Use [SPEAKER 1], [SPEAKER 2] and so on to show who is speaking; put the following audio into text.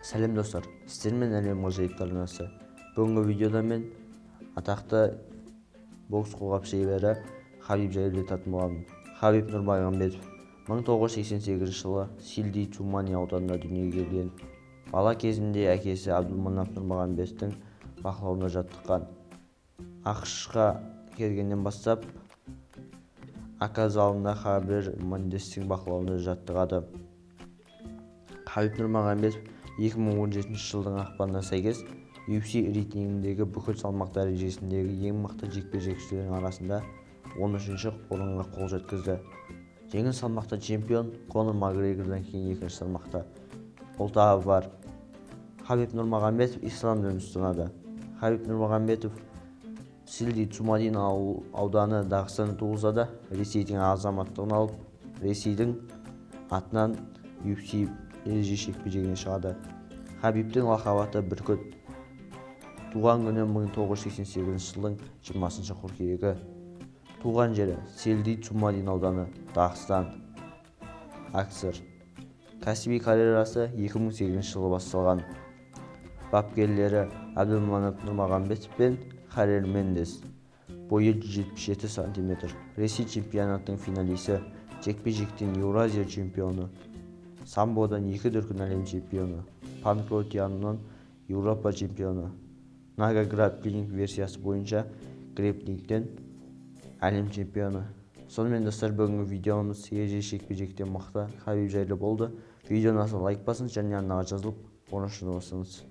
[SPEAKER 1] Сәлем, достар! Сіздермен Әлем ғажайыптар арнасы. Бүгінгі видеода мен атақты бокс қолғап шебері Хабиб жайлы айтатын боламын. Хабиб Нұрмағамбетов 1988 жылы Сильди Цумани ауданында дүниеге келген. Бала кезінде әкесі Абдулманап Нұрмағамбетовтің бақылауында жаттыққан. АҚШ-қа келгеннен бастап АКА залында Хавьер Мендестің бақылауында жаттығады. Хабиб Нұрмағамбетов 2017 жылдың ақпанына сәйкес UFC рейтингіндегі бүкіл салмақ дәрежесіндегі ең мықты жекпе-жекшілердің арасында 13-ші орынға қол жеткізді. Жеңіл салмақта чемпион Конор Макгрегордан кейін екінші салмақта ұлтағы бар. Хабиб Нұрмағамбетов ислам дінін ұстанады. Хабиб Нұрмағамбетов Сильди Цумадин ауданы, Дағыстанда туылса да, Ресейдің азаматтығын алып, Ресейдің атынан UFC ереже жекпе-жегіне шығады. Хабибтің лақап аты Бүркіт. Туған күні 1988 жылдың 20 қыркүйегі. Туған жері Селди Цумадин ауданы, Дағыстан, АКСР. Кәсіби карьерасы 2008 жылы басталған. Бапкерлері Әбділманап Нұрмағамбетов пен Хавьер Мендес. Бойы 177 сантиметр. Ресей чемпионатының финалисі, жекпе-жектен Еуразия чемпионы, самбодан екі дүркін әлем чемпионы, панкратионнан Еуропа чемпионы, нага грэпплинг версиясы бойынша грэпплингтен әлем чемпионы. Сонымен, достар, бүгінгі видеомыз ереже жекпе-жектен мықты Хабиб жайлы болды. Видеоны лайк басыңыз және арнаға жазылып, қоңырауды басыңыз.